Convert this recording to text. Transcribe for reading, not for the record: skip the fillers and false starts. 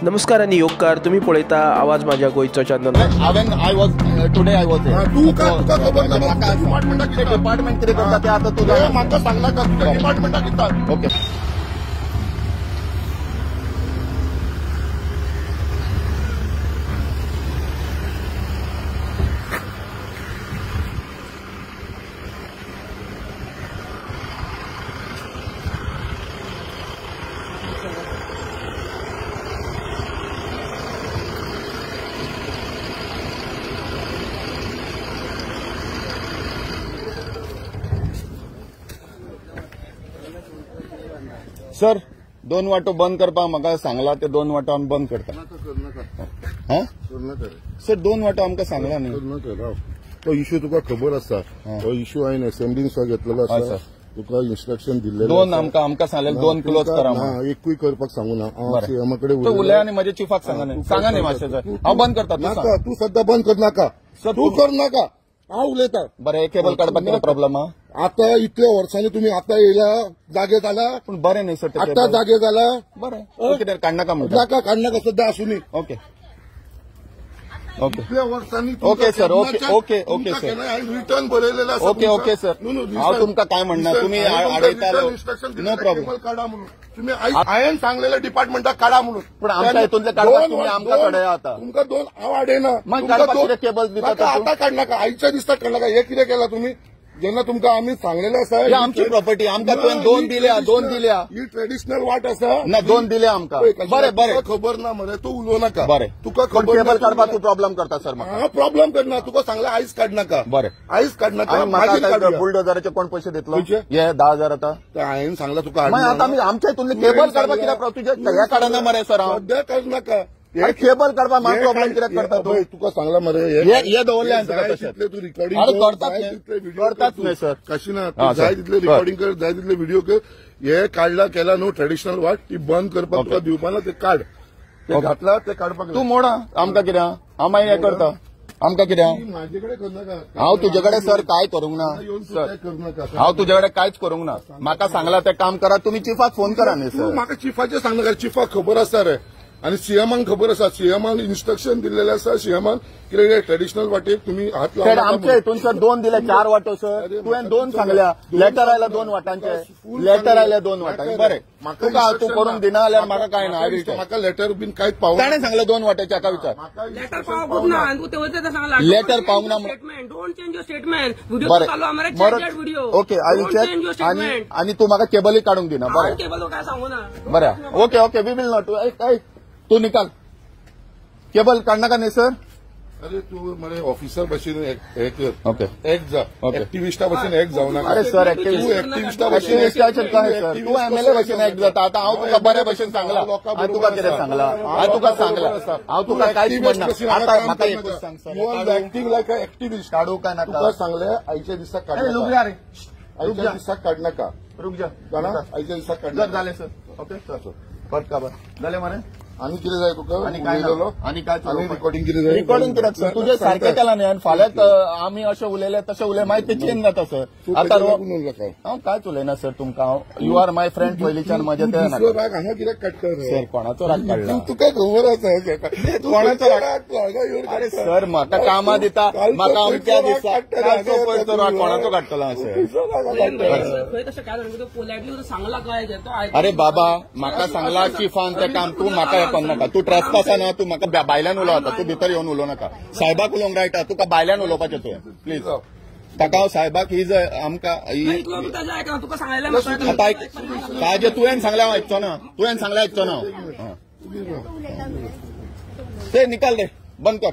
नमस्कार आनी येवकार. तुमी पळयता आवाज माझ्या गोंयचो चॅनल. हांवें I was today I was तुका तुका खबर ना डिपार्टमेंटाक डिपार्टमेंट कितें करता तें आतां तूं जाणा. म्हाका सांगनाका तुज्या डिपार्टमेंटाक कितें. ओके. सर दोन वाटो बंद करपाक म्हाका सांगला ते दोन वाटो आमी बंद करता. सर दोन वाटो आमकां सांगला न्ही. तो इश्यू तुका खबर आसा. तो इश्यू हांवें असेंब्लीन सुद्दां घेतलेलो आसा. तुका इन्स्ट्रक्शन दिल्लें दोन आमकां आमकां सांगलें दोन क्लोज करा. एकूय करपाक सांगू ना. सीएमा कडेन उलय आनी म्हज्या चिफाक सांगा न्ही. सांगा न्ही मातशें सर. हांव बंद करता. नाका तूं सद्या बंद कर नाका. तूं कर नाका. हांव उलयता. बरें केबल काडपाक कितें प्रॉब्लम आहा? आता इतल्या वर्सांनी तुम्ही आता येयला जागे जाला. पूण बरें न्ही सर. आता जागे जाला. बरें कितें काडनाका म्हणटा. नाका काडनाका सद्या आसूं. ओके ओके इतल्या वर्सांनी. Okay sir. Okay okay okay sir. Return बरयलेलं आसा. Okay okay sir. हांव तुमकां काय म्हणना तुमी आडयतालो. No problem. काडा म्हणून तुम्ही हांवें सांगलेलं डिपार्टमेंटाक काडा म्हणून. पूण आमच्या हितूंतले काडपाक तुमी आमकां कडेन आतां. तुमकां दोन हांव आडयना. मागीर काडपाक कितें केबल्स दिता? आतां काडनाका. आयच्या दिसा काडनाका. हें कितें केलां तुमी? जेन्ना तुमकां आमी सांगलेलें आसा आमची प्रॉपर्टी आमकां तुवें दोन दिल्या. दोन दिल्या. ही ट्रेडिशनल वाट आसा ना. दोन दिल्या आमकां. बरें बरें खबर ना मरे. तूं उलोवं नाका. बरें तुका खबर केबल काडपाक तूं प्रॉब्लम करता सर. हांव प्रॉब्लम करना. तुका सांगलें आयज काडनाका. बरें आयज काडनाका. म्हाका बुलडोजराचे कोण पयशे दितलो? हे 10,000 आतां हांवें सांगलां तुका. मागीर आतां आमी आमच्या हितूंतले केबल काडपाक कित्याक तुजें हें काडना मरे सर. हांव सद्या काडनाका. केबल काडपाक म्हाका प्रॉब्लम कित्याक करता तूं? तुका सांगला मरे. हे दवरले तितले तूं रिकॉर्डिंग करताच न्ही सर. कशी ना जाय तितले रिकॉर्डिंग कर, जाय तितले व्हिडिओ कर. हे काडला केला न्हू ट्रेडिशनल वाट ती बंद करपाक तुका दिवपा ना. ते काड. ते घातला ते काडपाक तूं मोडा. आमकां कितें हांव मागीर हें करता. आमकां कितें म्हाजे कडेन करनाका. हांव तुजे कडेन सर काय करूंक ना. सर हांव तुजे कडेन कांयच करूंक ना. म्हाका सांगला तें काम करा. तुमी चिफाक फोन करा न्ही सर. म्हाका चिफाचें सांगनाका. चिफाक खबर आसा रे. आनी सीएमाक खबर आसा. सीएमान इन्स्ट्रक्शन दिल्लेलें आसा. सीएमान कितें ट्रेडिशनल वाटेक तुमी हात लावनाका. आमच्या हितून सर दोन दिले 4 वाटो सर. तुवें दोन सांगल्या. लेटर आयला दोन वाटांचे. लेटर आयल्या दोन वाटांचे. बरें तुका तूं करूंक दिना जाल्यार म्हाका कांय ना. म्हाका लेटर बीन कांयच पावना. ताणें सांगलें दोन वाट्याचे. हाका विचार. लेटर पावूंक ना. लेटर पावूंक ना. Don't change your statement. Video चालू बरें. Okay I will check. आनी तूं म्हाका केबलूय काडूंक दिना. बरें केबल काय सांगू ना. बरें okay okay we will not. तू निकाल केबल काडनाका न्ही सर. अरे तूं मरे ऑफिसर भशेन हे कर. ओके एक जा. एक्टिविस्टा भशेन एक जावं नाका. अरे सर एक्टिविस्टा भशेन काय सर? तूं एमएलए भशेन एक जाता. आतां हांव तुका बरे भशेन सांगला. हांव तुका कितें सांगला? हांव तुका सांगला. हांव तुका कांयच म्हणना. आतां म्हाका एकूच सांग sir. You are acting like a activist. काडूं काय नाका? तुका सांगलें आयच्या दिसा काडनाका. आयच्या दिसा काडनाका. रुक जा. जाणा आयच्या दिसा काडनाका. जालें सर. ओके सर कट काबर जालें मरे. आनी कितें जाय तुका? आनी काय आनी काय रिकॉर्डिंग कितें जाय? रिकॉर्डिंग कित्याक सर? तुजें सारकें केलां न्ही. आनी फाल्यां आमी अशें उलयले तशें उलय मागीर ते चेंज जाता सर. आतां हांव कांयच उलयना सर तुमकां. हांव you are my friend पयलींच्यान म्हजें तें नाका. राग हांगा कित्याक काडटा सर? कोणाचो राग काडला तुका खबर आसा? कोणाचो राग? अरे सर म्हाका कामां दिता. म्हाका अमक्या दिसा पयरचो राग कोणाचो काडटलो हांव सर? अरे बाबा म्हाका सांगला चिफान तें काम. तूं म्हाका हें करनाका. तूं ट्रेसपासा ना. तूं म्हाका भायल्यान उलोव आतां. तूं भितर येवन उलोवं नाका. साहेबाक उलोवंक रायटा. तुका भायल्यान उलोवपाचें तुवें प्लीज. ताका हांव साहेबाक ही जर आमकां आतां ताजें तुवें सांगलें हांव आयकचो ना. तुवें सांगलें आयकचो ना. ते निकाल दे. बंद कर.